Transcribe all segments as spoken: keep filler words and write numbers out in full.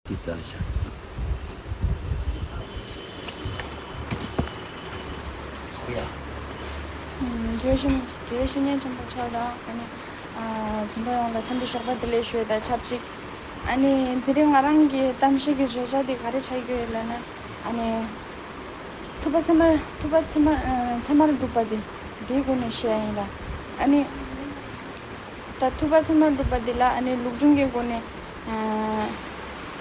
འདི་རྩ་བཞག་འོ་ཡ། ཨམ། དགེ་བའི་བཤེས་དགེ་བའི་བཤེས་གཉེན་ཆེན་པོ་ཆགས་ར། ཨ་ནི། ཨ། འཛིན་གྲོགས་ཡོངས་ལ་འཚམས་འདྲི་ཞོགས་པ་བདེ་ལེགས་ཞུ་ཡས་དང་ཆབས་ཅིག་ཨ་ནི་དེ་རིང་ང་རང་གི་གཏམ་བཤད་ཀྱི་བརྗོད་བྱ་དེ་ག་རེ་ཆགས་ཀྱི་ཡོད་ལབ་ན། ཨ་ནི། ཐུབ་པ་ཚད་མར་ཐུབ་པ་ཚད་མར་ཨ། ཚད་མར་སྒྲུབ་པ་དེ་དེའི་སྒོ་ནས་བཤད་ཡ་ཡིན་ར། ཨ་ནི། ད་ཐུབ་པ་ཚད་མར་སྒྲུབ་པ་འདི་ལ་ཨ་ནི་ལུགས་འབྱུང་གི་སྒོ་ནས། ཨ།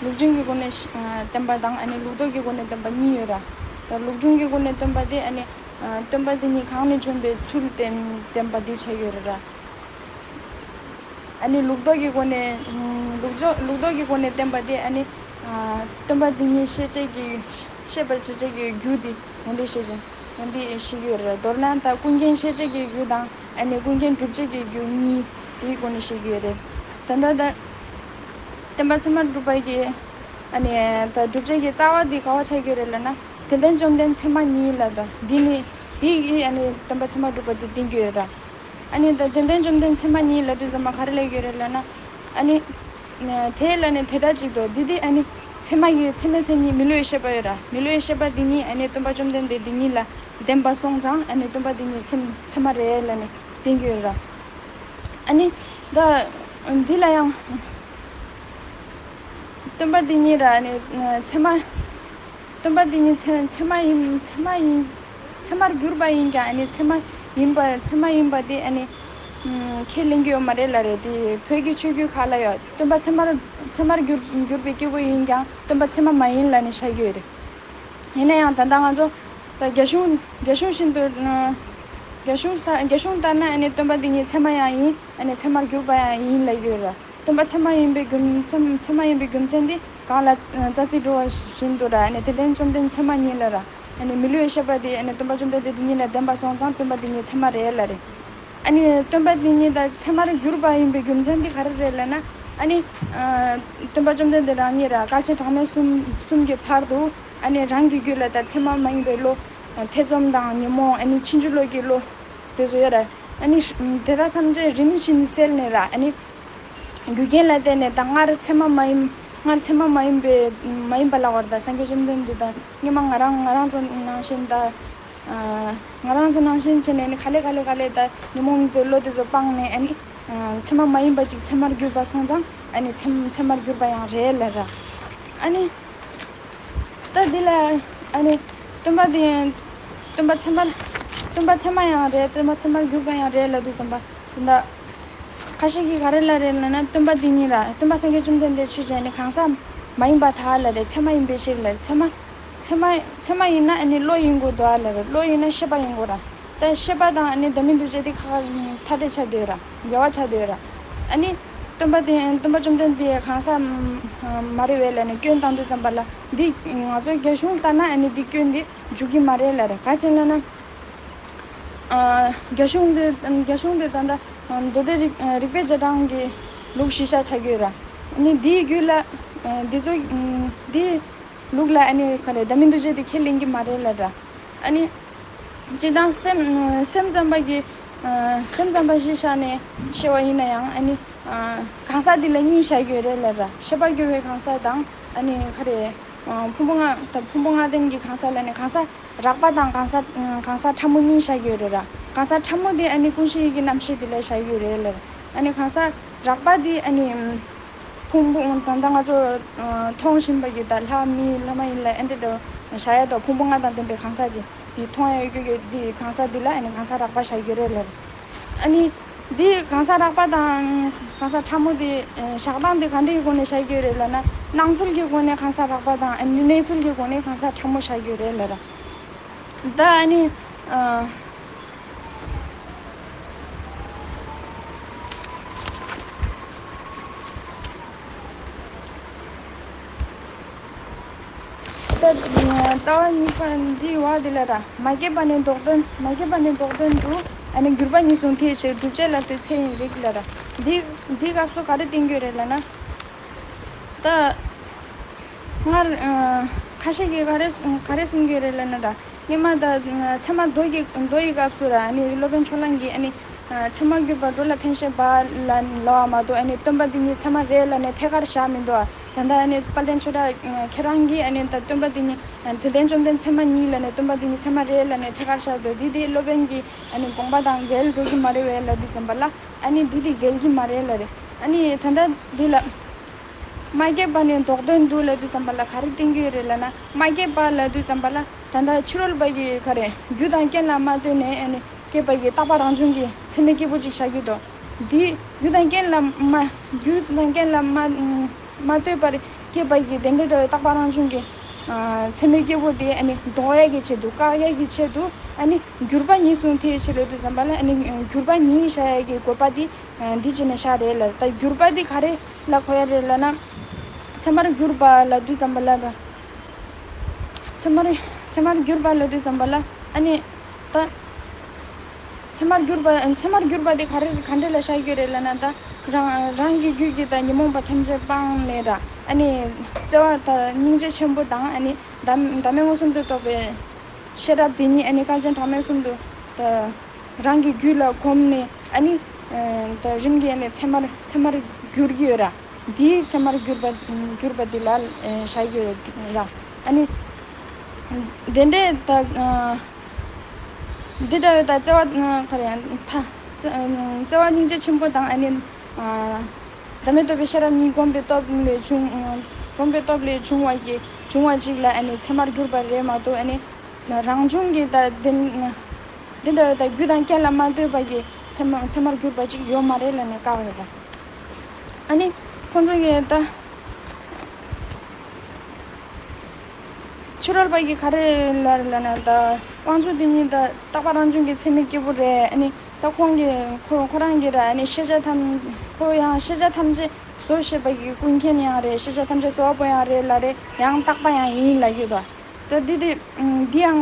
ལུགས་འབྱུང་གི་སྒོ་ནས་ཨ། བསྟན་པ་དང་ཨ་ནི་ལུགས་ལྡོག་གི་སྒོ་ནས་བསྟན་པ་གཉིས་ཡོད་ར། ད་ལུགས་འབྱུང་གི་སྒོ་ནས་བསྟན་པ་དེ་ཨ་ནི། ཨ། བསྟན་པ་འདི་ཉིད་གང་ནས་བྱོན་པའི་ཚུལ་བསྟན་བསྟན་པ་འདི་ཆགས་ཡོད་རེད་ར། ཨ་ནི་ལུགས་ལྡོག་གི་སྒོ་ནས། ཨ། ལུགས་ལྡོག་ལུགས་ལྡོག་གི་སྒོ་ནས་བསྟན་པ་དེ་ཨ་ནི། ཨ། བསྟན་པ་འདི་ཉིད་ཤེས་བྱེད་ཀྱི་ཤེས་པར་བྱེད་བྱེད་ཀྱི་རྒྱུ་དེ་འོ་འདི་ཤེས་བྱ་འོ་འདི་ཤེས་ཀྱི་ཡོད་རེད། མདོར་ན་ད་ཀུན་མཁྱེན་ཤེས་བྱེད་ཀྱི་རྒྱུ་དང་ཨ་ནི་ཀུན་མཁྱེན་སྒྲུབ་བྱེད་ཀྱི་རྒྱུ་གཉིས་དེའི་སྒོ་ནས་ཤེས་ཀྱི་ཡོད་རེད། ད་ལྟ་ད་བསྟན་པ་ཚད་མར་སྒྲུབ་པ་གི་ཨ་ནི་ད་སྒྲུབ་བྱེད་ཀྱི་རྩ་བ་འདི་ག་བ་ཆགས་ཀྱི་ཡོད་རེད་ལབ་ན། དད་ལྡན་བཅོམ་ལྡན་ཚད་མ་ཉིད་ལ་ད་འདི་ནི་འདི་ཡིས་ཨ་ནི་བསྟན་པ་ཚད་མར་སྒྲུབ་པ་འདི་བསྟན་གྱི་ཡོད་རེད། ཨ་ནི་ད་དད་ལྡན་བཅོམ་ལྡན་ཚད་མ་ཉིད་ལབ་དུས་ཙམ་པ་ག་རེ་ལབ་ཀྱི་ཡོད་རེད་ལབ་ན། ཨ་ནི། དེ་ལ་ནི་དེ་འདྲ་ཅིག་འདུག་འདི་འདི་ཨ་ནི། ཚད་མ་གི་ཚད་མའི་མཚན་ཉིད་མི་སླུ་བའི་ཤེས་པ་ཡོད་ར། མི་སླུ་བའི་ཤེས་པ་འདི་ཉིད་ཨ་ནི་སྟོན་པ་བཅོམ་ལྡན་འདས་འདི་ཉིད་ལ་བསྟན་པ་སོང་ཙང་ཨ་ནི་སྟོན་པ་འདི་ཉིད་ཚད་ཚད་མ་རེད་ལབ་ནས་བསྟན་གྱི་ཡོད་ར། ཨ་ནི། ད། འདི་ལ་ཡང་། སྟོན་པ་འདི་ཉིད་ར་ཨ་ནི། ཚད་མ། སྟོན་པ་འདི་ཉིད་ཚད་ཚད་མ་ཡིན་ཚད་མ་ཡིན། ཚད་མར་གྱུར་པ་ཡིན་ཀྱང་ཨ་ནི་ཚད་མ་ཡིན་པ་ཚད་མ་ཡིན་པ་དེ་ཨ་ནི། ཁས་ལེན་གྱི་ཡོད་མ་རེད་ལབ་རེད། དེ་བོད་ཀྱི་ཆོས་བརྒྱུད་ཁག་ལ་ཡང་སྟོན་པ་ཚད་མར་ཚད་མར་གྱུར་གྱུར་པའི་སྐྱེས་བུ་ཡིན་ཀྱང་སྟོན་པ་ཚད་མ་མ་ཡིན་ལབ་ནས་བཤད་ཀྱི་ཡོད་རེད། ཡིན་ན་ཡང་ད་ལྟ་ང་ཚོ་ད་རྒྱ་གཞུང་རྒྱ་གཞུང་བཞིན་དུ། རྒྱ་གཞུང་ལྟར་རྒྱ་གཞུང་ལྟར་ན་ཨ་ནི་སྟོན་པ་འདི་ཉིད་ཚད་མ་ཡང་ཡིན། ཨ་ནི་ཚད་མར་གྱུར་པ་ཡང་ཡིན་ལབ་ཀྱི་ཡོད་རེད། སྟོན་པ་ཚད་མ་ཡིན་པའི་རྒྱུ་མཚན་ཚད་མ་ཡིན་པའི་རྒྱུ་མཚན་འདི་གང་ལ་རྩ་ཚིག་འགྲོ་བ་བཞིན་དུ་ར། ཨ་ནི་དེ་ལྡན་བཅོམ་ལྡན་ཚད་མ་ཉིད་ལ་ར། ཨ་ནི་མི་སླུ་བའི་ཤེས་པ་དེ་ཨ་ནི་སྟོན་པ་བཅོམ་ལྡན་འདས་དེ་ཉིད་ལ་ལྡན་པ་སོང་ཙང་སྟོན་པ་དེ་ཉིད་ཚད་མ་རེད་ལབ་རེད། ཨ་ནི་སྟོན་པ་དེ་ཉིད་ད་ཚད་མར་གྱུར་པ་ཡིན་པའི་རྒྱུ་མཚན་འདི་ག་རེ་རེད་ལབ་ན། ཨ་ནི་སྟོན་པ་བཅོམ་ལྡན་འདས་རང་ཉིད་ར་སྐལ་ཆེན་གྲངས་མེད་གསུམ་གསུམ་གྱི་བར་དུ་ཨ་ནི་རང་གི་རྒྱུད་ལ་ད་ཚད་མ་མ་ཡིན་པའི་བློ་ཐེ་ཚོམ་དང་ཉོན་མོངས་ཨ་ནི་ཕྱིན་ཅི་ལོག་གི་བློ་དེ་ཚོ་ཡོད་ར། ཨ་ནི་དེ་དག་ཐམས་ཅད་རིམ་བཞིན་སེལ་ནས་ར། ཨ་ནི། རྒྱུ་རྐྱེན་ལ་བརྟེན་ནས་ད་སྔར་ཚད་མ་མ་ཡིན་སྔར་ཚད་མ་མ་ཡིན་པའི་མ་ཡིན་པ་ལ་བར་ད་སངས་རྒྱས་བཅོམ་ལྡན་འདས་དང་སྔོན་མ་ང་རང་ང་རང་ཚོ་ནང་བཞིན་ད། ང་རང་ཚོ་ནང་བཞིན་བྱས་ནས་ནི་ག་ལེ་ག་ལེ་ག་ལེ་ད་ཉོན་མོངས་པའི་བློ་དེ་ཚོ་སྤངས་ནས་ཨ་ནི། ཚད་མ་མ་ཡིན་པ་ཅིག་ཚད་མར་གྱུར་པ་སོང་ཙང་ཨ་ནི་ཚད་ཚད་མར་གྱུར་པ་ཡང་རེད་ལབ་ར། ཨ་ནི། ད་འདི་ལ་ཨ་ནི་སྟོན་པ་དེ་སྟོན་པ་ཚད་མར་སྟོན་པ་ཚད་མ་ཡང་རེད། སྟོན་པ་ཚད་མར་གྱུར་པ་ཡང་རེད་ལབ་དུས་ཙམ་པ་དེ་འདྲ་ཁ་ཤས་ཀྱིས་ག་རེ་ལབ་རེད་ལབ་ན། སྟོན་པ་དེ་ཉིད་ལ་སྟོན་པ་སངས་རྒྱས་བཅོམ་ལྡན་འདས་ཆོས་ཅན་ནི་གང་ཟག་མ་ཡིན་པར་ཐལ་ལབ་རེད། ཚད་མ་ཡིན་པའི་ཕྱིར་ལབ་རེད། ཚད་མ་ཚད་མ་ཚད་མ་ཡིན་ན་ཨ་ནི་བློ་ཡིན་དགོས་འདུག་ཨ་ལབ་རེད། བློ་ཡིན་ན་ཤེས་པ་ཡིན་དགོས་ར། ད་ཤེས་པ་དང་ཨ་ནི་བདག་མེད་འདུ་བྱེད་དེ་ཁ་ཁ་ཐ་དད་ཆགས་བསྡད་ར། འགལ་བ་ཆགས་བསྡད་ར། ཨ་ནི་སྟོན་པ་དེ་སྟོན་པ་བཅོམ་ལྡན་འདས་གང་ཟག་མ་རེད་བས་ལབ་ནས་སྐྱོན་བཏང་དུས་ཙམ་པ་ལ་འདི་ང་ཚོའི་རྒྱ་གཞུང་ལྟར་ན་ཨ་ནི་འདི་སྐྱོན་འདི་འཇུག་གི་མ་རེད་ལབ་རེད། ག་རེ་བྱས་ལབ་ན། རྒྱ་གཞུང་འདི་རྒྱ་གཞུང་འདི་ད་ལྟ་མདོ་སྡེ་རིག་རིག་པའི་རྗེས་འབྲང་གི་ལུགས་གཞི་བཞག་ཆགས་ཀྱི་ཡོད་ར། ཨ་ནི་འདིའི་རྒྱུད་ལ་འདི་ཚོ་འདི་ལུགས་ལ་ཨ་ནི་ག་རེ་བདག་མེད་འདུ་བྱེད་དེ་ཁས་ལེན་གྱི་མ་རེད་ལབ་ར། ཨ་ནི། སྤྱིར་བཏང་སེམས་སེམས་ཙམ་པ་གི་སེམས་ཙམ་པ་གཞི་བཞག་ནས་བཤད་པ་ཡིན་ན་ཡང་ཨ་ནི། གང་ཟག་འདི་ལ་གཉིས་བཞག་གི་ཡོད་རེད་ལབ་ར། ཤེས་པར་གྱུར་པའི་གང་ཟག་དང་ཨ་ནི་ག་རེ། ཕུང་པོ་ལྔ་ད་ཕུང་པོ་ལྔ་ལྡན་གྱི་གང་ཟག་ལ་ནི་གང་ཟག་རགས་པ་དང་གང་ཟག་གང་ཟག་ཕྲ་མོ་གཉིས་བཞག་གི་ཡོད་རེད་ར། གང་ཟག་ཕྲ་མོ་དེ་ཨ་ནི་ཀུན་ཤེས་ཡིད་ཀྱི་རྣམ་ཤེས་དེ་ལ་བཞག་གི་ཡོད་རེད་ལབ་ར། ཨ་ནི་གང་ཟག་རགས་པ་དེ་ཨ་ནི། ཕུང་པོ་ད་ལྟ་ང་ཚོ་མཐོང་བཞིན་པ་གི་ད་ལྷ་མི་ལྷ་མ་ཡིན་ལ་ཨེ་འདྲ་འདྲ་བྱ་ཡ་དང་ཕུང་པོ་ལྔ་དང་ལྡན་པའི་གང་ཟག་ཅིག་འདི་མཐོང་ཡ་ཡོད་རྒྱུ་གི་འདི་གང་ཟག་འདི་ལ་ཨ་ནི་གང་ཟག་རགས་པ་བཞག་གི་རེད་ལབ། ཨ་ནི་འདི་གང་ཟག་རགས་པ་དང་གང་ཟག་ཕྲ་མོ་འདི་བཞག་སྟངས་འདི་ག་འདྲའི་སྒོ་ནས་བཞག་གི་རེད་ལབ་ན། སྣང་ཚུལ་གྱི་སྒོ་ནས་གང་ཟག་རགས་པ་དང་ཨ་ནི་གནས་ཚུལ་གྱི་སྒོ་ནས་གང་ཟག་ཕྲ་མོ་བཞག་གི་རེད་ལབ། ད་ཨ་ནི། ད་རྩ་བ་གཉིས་པ་འདི་བ་འདི་ལ་ར། མ་སྐྱེས་པ་ནི་ལྡོག་དོན། མ་སྐྱེས་པ་ནི་ལྡོག་དོན་དུ་ཨ་ནི་འགྱུར་བ་གཉིས་སུ་འཐད་ཕྱིར། སྒྲུབ་བྱེད་ལ་ལྟོས་ཚེ་ཡི་རིགས་ལ་ར། འདི་འདི་སྐབས་སུ་ག་རེ་བསྟན་རྒྱུ་རེད་ལབ་ན། ད་སྔར་ཁ་ཤས་ཀྱིས་ག་རེ་ག་རེ་གསུང་གི་རེད་ལབ་ན་ར། སྔོན་མ་ད་ཚད་མ་མདོ་ཡི་མདོ་ཡི་སྐབས་སུ་ར། ཨ་ནི་སློབ་དཔོན་ཕྱོགས་གླང་གིས་ཨ་ནི་ཚད་མར་གྱུར་པ་འགྲོ་ལ་ཕན་ཞེས་པ་ལ་ལབ་པ་མ་གཏོགས་ཨ་ནི་སྟོན་པ་འདི་ཉིད་ཚད་མ་རེད་ལབ་ནས་ཐད་ཀར་བཞག་མི་འདུག་ཨ། ད་ལྟ་ཨ་ནི་དཔལ་ལྡན་ཆོས་གྲགས་ཁྱེད་རང་གིས་ཨ་ནི་ད་སྟོན་པ་འདི་ཉིད་དད་ལྡན་བཅོམ་ལྡན་ཚད་མ་ཉིད་ལབ་ནས་སྟོན་པ་འདི་ཉིད་ཚད་མ་རེད་ལབ་ནས་ཐད་ཀར་བཞག་འདུག་འདི་དེ་སློབ་དཔོན་གྱི་ཨ་ནི་དགོངས་པ་དང་འགལ་འགྲོ་གི་མ་རེད་བས་ལབ་དུས་ཙམ་པ་ལ། ཨ་ནི་འདི་དེ་འགལ་གྱི་མ་རེད་ལབ་རེད། ཨ་ནི་ད་ལྟ་འདི་ལ། མ་སྐྱེས་པ་ནི་ལྡོག་དོན་དུ་ལབ་དུས་ཙམ་པ་ལ་ག་རེ་བསྟན་གྱི་ཡོད་རེད་ལབ་ན། མ་སྐྱེས་པ་ལབ་དུས་ཙམ་པ་ལ་ད་ལྟ་ཕྱི་རོལ་པ་གི་ག་རེ་རྒྱུ་དང་རྐྱེན་ལ་མ་ལྟོས་ནས་ཨ་ནི་སྐྱེས་པ་གི་རྟག་པ་རང་བྱུང་གི་ཚད་མའི་སྐྱེས་བུ་ཅིག་བཞག་གི་འདུག་འདི་རྒྱུ་དང་རྐྱེན་ལ་མ་རྒྱུ་དང་རྐྱེན་ལ་མ་མ་ལྟོས་པར་སྐྱེས་པ་གི་དེ་འདྲ་འདྲ་བའི་རྟག་པ་རང་བྱུང་གི་ཚད་མའི་སྐྱེས་བུ་དེ་ཨ་ནི་ལྡོག་ཡས་ཀྱི་ཆེད་དུ་བཀག་ཡས་ཀྱི་ཆེད་དུ་ཨ་ནི་གྱུར་པ་ཉིད་གསུངས་ཐལ་ཕྱིར་ལབ་དུས་ཙམ་པ་ལ། ཨ་ནི་གྱུར་པ་ཉིད་བཞག་ཡས་ཀྱི་དགོས་པ་དེ་འདི་བྱས་ནས་བཞག་རེད་ལ། ད་གྱུར་པ་དེ་ག་རེ་ལ་གོ་ཡ་རེད་ལབ་ན། ཚད་མར་གྱུར་པ་ལབ་དུས་ཙམ་པ་ལ་ར། ཚད་མར་ཚད་མར་གྱུར་པ་ལབ་དུས་ཙམ་པ་ལ། ཨ་ནི་ད་ཚད་མར་གྱུར་པ་ཚད་མར་གྱུར་པ་དེ་ག་རེ་ག་འདྲ་ལ་བཞག་རྒྱུ་རེད་ལབ་ན། ད་རང་རང་གི་རྒྱུད་ཀྱི་ད་ཉོན་མོངས་པ་ཐམས་ཅད་སྤངས་ནས་ར། ཨ་ནི་བརྩེ་བ་ད་སྙིང་རྗེ་ཆེན་པོ་དང་ཨ་ནི་བདག་བདག་མེད་མངོན་སུམ་དུ་རྟོགས་པའི་ཤེས་རབ་དེ་ཉིད་ཨ་ནི་རྐང་རྗེན་གྲངས་མེད་གསུམ་དུ་ད། རང་གི་རྒྱུད་ལ་བསྒོམས་ནས་ཨ་ནི་ད་རིམ་གྱིས་ཨ་ནི་ཚད་མར་ཚད་མར་འགྱུར་གྱི་ཡོད་ར། འདིའི་ཚད་མར་གྱུར་པ་གྱུར་པ་འདི་ལ་བཞག་གི་ཡོད་ར། ཨ་ནི་དེ་འདྲའི་ད་འདི་འདྲ་བའི་ད་བརྩེ་བ་ག་རེ་ད་བརྩེ་བ་སྙིང་རྗེ་ཆེན་པོ་དང་ཨ་ནི་བདག་མེད་རྟོགས་པའི་ཤེས་རབ་གཉིས་བསྒོམས་པའི་སྟོབས་ལས་བྱུང་བསྒོམས་པའི་སྟོབས་ལས་བྱུང་བ་གི་བྱུང་བ་ཅིག་ལ་ཨ་ནི་ཚད་མར་གྱུར་པ་རེད་མ་གཏོགས། ཨ་ནི་རང་བྱུང་གི་ད་དེ་འདི་འདྲ་བའི་ད་རྒྱུ་དང་རྐྱེན་ལ་མ་ལྟོས་པ་གི་ཚད་མ་ཚད་མར་གྱུར་པ་ཅིག་ཡོད་མ་རེད་ལབ་ནས་བཀག་ཡོད་པ། ཨ་ནི་ཁོང་ཚོ་གི་ད་ཕྱི་རོལ་པ་གི་ག་རེ་ལབ་རེད་ལབ་ན། ད་དབང་ཕྱུག་དེ་ཉིད་ད་རྟག་པ་རང་བྱུང་གི་ཚད་མའི་སྐྱེས་བུ་རེད། ཨ་ནི་ད་ཁོང་གི་ཁོ་ཁོ་རང་གི་ར། ཨ་ནི་ཤེས་བྱ་ཐམས་ཁོ་ཡང་ཤེས་བྱ་ཐམས་ཅད་བཟོ་ཤེས་པ་གི་ཀུན་མཁྱེན་ཡང་རེད། ཤེས་བྱ་ཐམས་ཅད་གཟོ་བ་པོ་ཡང་རེད་ལབ་རེད། ཡང་རྟག་པ་ཡང་ཡིན་ལབ་ཡོད་དོ། ད་འདི་འདི་འདི་ཡང་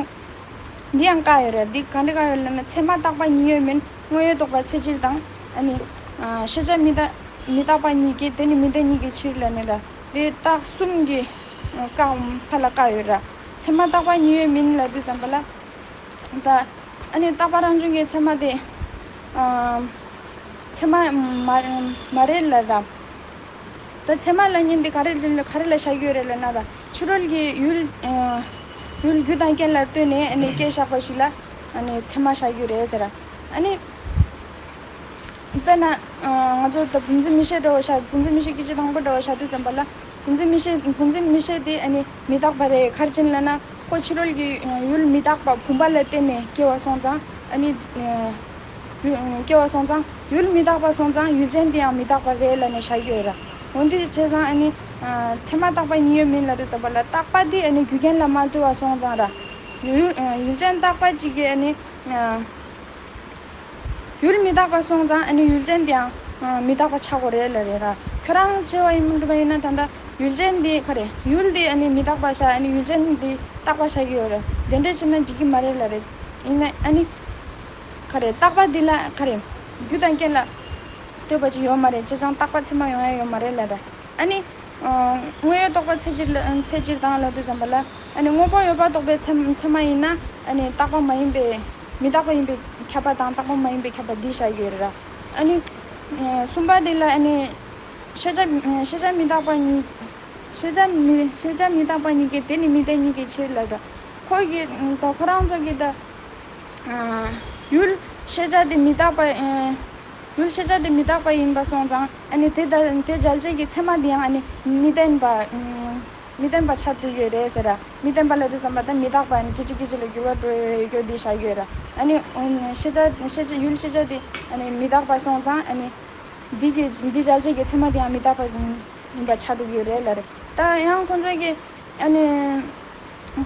འདི་ཡང་བཀག་ཡོད་རེད། འདི་ག་འདྲ་བཀག་ཡོད་ལབ་ན། ཚད་མ་རྟག་པ་ཉིད་ཡོད་མིན་དངོས་ཡོད་རྟོགས་པ་ཚད་གཅིག་དང་། ཨ་ནི་ཤེས་བྱ་མི་རྟག་མི་རྟག་པ་གཉིས་ཀྱི་དེ་ནི་མི་ལྡན་གཉིས་ཀྱི་ཕྱིར་ལབ་ནི་ར། དེ་རྟགས་གསུམ་གྱི་བཀག་ཕར་ལ་བཀག་ཡོད་ར། ཚད་མ་རྟག་པ་ཉིད་ཡོད་མིན་ལབ་དུས་ཙམ་པ་ལ། ད་ཨ་ནི་རྟག་པ་རང་བྱུང་གི་ཚད་མ་དེ་ཚད་མ་མ་མ་རེད་ལབ་ར། ད་ཚད་མ་ལབ་མཁན་དེ་ག་རེ་ལ་ག་རེ་ལ་བཞག་རྒྱུ་རེད་ལབ་ན་ར། ཕྱི་རོལ་གྱི་ཡུལ་ཡུལ་རྒྱུ་དང་རྐྱེན་ལ་ལྟོས་ནས་ཨ་ནི་སྐྱེ་བཞག་པ་ཞིག་ལ་ཨ་ནི་ཚད་མ་བཞག་རྒྱུ་རེད་ཟེར་ར། ཨ་ནི་དཔེར་ན་ང་ཚོ་ད་བུམ་འཛིན་མིག་ཤེས་འདྲ་བོ་བཞག་བུམ་འཛིན་མིག་ཤེས་སྐད་ཅིག་དང་པོ་འདྲ་བོ་བཞག་དུས་ཙམ་པ་ལ། བུམ་འཛིན་མིག་ཤེས་བུམ་འཛིན་མིག་ཤེས་དེ་ཨ་ནི་མི་རྟག་པ་རེད། ག་རེ་བྱས་ནས་ལབ་ན། ཁོ་ཕྱི་རོལ་གྱི་ཡུལ་མི་རྟག་པ་བུམ་པ་ལ་བརྟེན་ནས་སྐྱེ་བ་སོང་ཙང་། ཨ་ནི་ཡུལ་སྐྱེ་བ་སོང་ཙང་ཡུལ་མི་རྟག་པ་སོང་ཙང་ཡུལ་ཅན་དེ་ཡང་མི་རྟག་པ་རེད་ལབ་ནས་བཞག་གི་ཡོད་ར། འོ་འདི་བྱས་ཙང་ཨ་ནི་ཚད་མ་རྟག་པ་ཉིད་ཡོད་མིན་ལབ་དུས་ཙམ་པ་ལ། རྟག་པ་འདི་ཨ་ནི་རྒྱུ་རྐྱེན་ལ་མ་ལྟོས་པ་སོང་ཙང་ར། ཡུལ་ཡུལ་ཅན་རྟག་པ་གཅིག་གིས་ཨ་ནི་ཡུལ་མི་རྟག་པ་སོང་ཙང་ཨ་ནི་ཡུལ་ཅན་དེའང་མི་རྟག་པ་ཆགས་དགོས་རེད་ལབ་རེད་ར། ཁྱོད་རང་བྱས་པ་ཡིན་འགྲོ་བ་ཡིན་ན། ད་ལྟ་ཡུལ་ཅན་དེ་ག་རེ་ཡུལ་དེ་ཨ་ནི་མི་རྟག་པ་བཞག་ཨ་ནི་ཡུལ་ཅན་དེ་རྟག་པ་བཞག་གི་ཡོད་རེད། དེ་འདྲ་བྱས་ན་འགྲིག་གི་མ་རེད་ལབ་རེད། ཡིན་ན་ཨ་ནི་ག་རེ་རྟག་པ་འདི་ལ་ག་རེ་རྒྱུ་དང་རྐྱེན་ལ་ལྟོས་པ་ཅིག་ཡོད་མ་རེད། བྱས་ཙང་རྟག་པ་ཚད་མ་ཡོང་ཡ་ཡོད་མ་རེད་ལབ་ར། ཨ་ནི། དངོས་ཡོད་རྟོགས་པ་ཚད་གཅིག་ལ་ཚད་གཅིག་དང་ལབ་དུས་ཙམ་པ་ལ། ཨ་ནི་དངོས་པོ་ཡོད་པ་རྟོགས་པའི་ཚད་ཚད་མ་ཡིན་ན། ཨ་ནི་རྟག་པ་མ་ཡིན་པའི་མི་རྟག་པ་ཡིན་པའི་ཁྱབ་པ་དང་རྟག་པ་མ་ཡིན་པའི་ཁྱབ་པ་འདི་བཞག་ཡོད་ར། ཨ་ནི་གསུམ་པ་དེ་ལ་ཨ་ནི་ཤེས་བྱ་ཤེས་བྱ་མི་རྟག་པ་གཉིས། ཤེས་བྱ་མི་ཤེས་བྱ་མི་རྟག་པ་གཉིས་ཀྱི་དེ་ནི་མི་ལྡན་གཉིས་ཀྱི་ཕྱིར་ལབ་ར། ཁོ་གི་ད་ཁོ་རང་ཚོ་གི་ད། ཡུལ་ཤེས་བྱ་དེ་མི་རྟག་པ། ཡུལ་ཤེས་བྱ་དེ་མི་རྟག་པ་ཡིན་པ་སོང་ཙང་ཨ་ནི་དེ་ད་དེ་འཇལ་བྱེད་ཀྱི་ཚད་མ་དེ་ཡང་ཨ་ནི་མི་བརྟན་པ། མི་བརྟན་པ་ཆགས་བསྡད་ཡོད་རེད་ཟེར་ར། མི་བརྟན་པ་ལབ་དུས་ཙམ་པ་ད་མི་རྟག་པ་ཨ་ནི་སྐད་ཅིག་སྐད་ཅིག་ལ་འགྱུར་བ་འགྲོ་ཡོད་རྒྱུ་འདི་བཞག་ཡོད་ར། ཨ་ནི་ཤེས་བྱ་ཤེས་བྱ་ཡུལ་ཤེས་བྱ་དེ་ཨ་ནི་མི་རྟག་པ་སོང་ཙང་ཨ་ནི་འདི་གི་འདི་འཇལ་བྱེད་ཀྱི་ཚད་མ་དེ་ཡང་མི་རྟག་པ་ཡིན་པ་ཆགས་འགྲོ་གི་ཡོད་རེད་ལབ་རེད། ད་ཡང་ཁོང་ཚོ་གི་ཨ་ནི།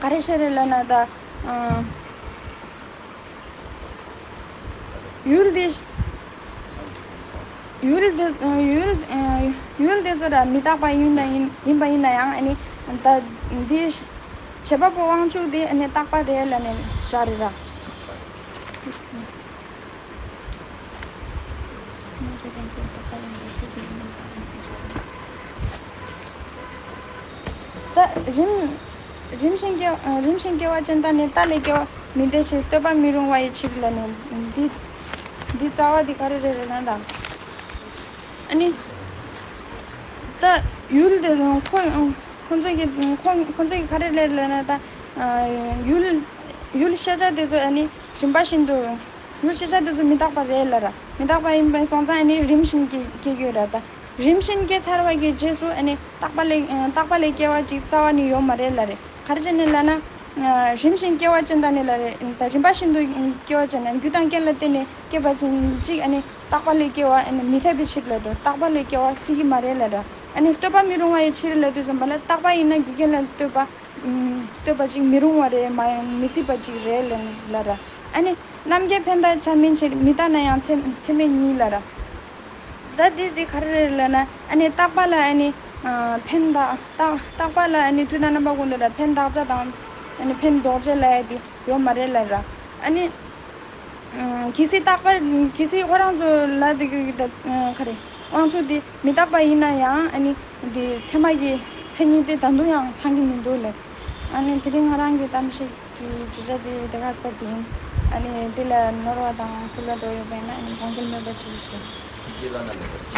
ག་རེ་བཤད་རེད་ལབ་ན་ད། ཡུལ་དེ། ཡུལ་དེ་ཡུལ་ཡུལ་དེ་ཚོ་ར་མི་རྟག་པ་ཡིན་དང་ཡིན་ཡིན་པ་ཡིན་ན་ཡང་ཨ་ནི་ད་འདི་བྱེད་པ་པོ་དབང་ཕྱུག་དེ་ཨ་ནི་རྟག་པ་རེད་ལབ་ནས་བཞག་རེད་ར། ད་རིམ་རིམ་བཞིན་སྐྱེ་རིམ་བཞིན་སྐྱེ་བ་ཅན་དག་ནི་རྟ་ལས་སྐྱེ་བ་མི་འདོད་ཕྱིར། བསྟོད་པ་མི་རུང་བ་ཡི་ཕྱིར་ལབ་ནས་འདི་འདི་རྩ་བ་འདི་ག་རེ་རེད་ལབ་ན་ར། ཨ་ནི་ད་ ཡུལ་དེ་ཁོ་ཁོ་ཚོ་གི་ཁོ་ཁོ་ཚོ་གི་ག་རེ་ལབ་ལབ་ན་ད་ཡུལ་ཡུལ་ཤེས་བྱ་དེ་ཚོ་ཨ་ནི་རིམ་པ་བཞིན་དུ་ཡུལ་ཤེས་བྱ་དེ་ཚོ་མི་རྟག་པ་རེད་ལབ་ར། མི་རྟག་པ་ཡིན་པའི་སོང་ཙང་ཨ་ནི་རིམ་བཞིན་གྱི་སྐྱེ་གི་ཡོད་ར། ད་རིམ་བཞིན་སྐྱེ་ཚར་བ་གི་རྗེས་སུ་ཨ་ནི་རྟག་པ་ལས་རྟག་པ་ལས་སྐྱེ་བ་ཅིག་རྩ་བ་ནས་ཡོད་མ་རེད་ལབ་རེད། ག་རེ་བྱས་ནས་ལབ་ན། རིམ་བཞིན་སྐྱེ་བ་ཅན་དང་ནི་ལབ་རེད། ད་རིམ་པ་བཞིན་དུ་སྐྱེ་བ་ཅན་ནི་རྒྱུ་དང་རྐྱེན་ལ་བརྟེན་ནས་སྐྱེས་པ་ཅན་གཅིག་ཨ་ནི་རྟག་པ་ལས་སྐྱེ་བ་ཨ་ནི་མི་འཐད་པའི་ཕྱིར་ལབ་འདུག་རྟག་པ་ལས་སྐྱེ་བ་སྲིད་ཀྱི་མ་རེད་ལབ་ར། ཨ་ནི་ལྟོས་པ་མི་རུང་བ་ཡི་ཕྱིར་ལབ་དུས་ཙམ་པ་ལ་རྟག་པ་ཡིན་ན་རྒྱུ་རྐྱེན་ལ་ལྟོས་པ་ལྟོས་པ་ཅིག་མི་རུང་བ་རེད། མ་ཡང་མི་སྲིད་པ་ཅིག་རེད་ལབ་ལབ་ར། ཨ་ནི་རྣམ་མཁྱེན་ཕན་བཏགས་བྱ་མིན་ཕྱིར། མི་རྟག་ན་ཡང་ཚད་ཚད་མས་ཉིད་ལབ་ར། ད་འདི་འདི་ག་རེ་རེད་ལབ་ན་ཨ་ནི་རྟག་པ་ལ་ཨ་ནི་ཕན་བཏགས་རྟག་རྟག་པ་ལ་ཨ་ནི་དུས་དང་རྣམ་པ་ཀུན་ཏུ་ལ་ཕན་བཏགས་བྱ་དང་ཨ་ནི་ཕན་འདོགས་བྱ་ལབ་ཡ་དེ་ཡོད་མ་རེད་ལབ་ར། ཨ་ནི་གལ་སྲིད་རྟག་པ་གལ་སྲིད་ཁོ་རང་ཚོ་ལ་དེ་གི་ད་ག་རེ་དབང་ཕྱུག་དེ་མི་རྟག་པ་ཡིན་ན་ཡང་ཨ་ནི་འདི་ཚད་མ་གི་མཚན་ཉིད་དེ་ད་དུང་ཡང་ཚང་གི་མི་འདུག་ལབ། ཨ་ནི་དེ་རིང་ང་རང་གི་གཏམ་བཤད་ཀྱི་བརྗོད་བྱ་དེ་དེ་ག་ཙམ་པ་དེ་ཡིན། ཨ་ནི་དེ་ལ་ནོར་བ་དང་འཁྲུལ་བ་འདྲ་ཡོད་པ་ཡིན་ན་ཨ་ནི་དགོངས་འགལ་མེད་པ་ཅིག་ཞུ། ཐུགས་རྗེ་བླ་ན་མེད་པ།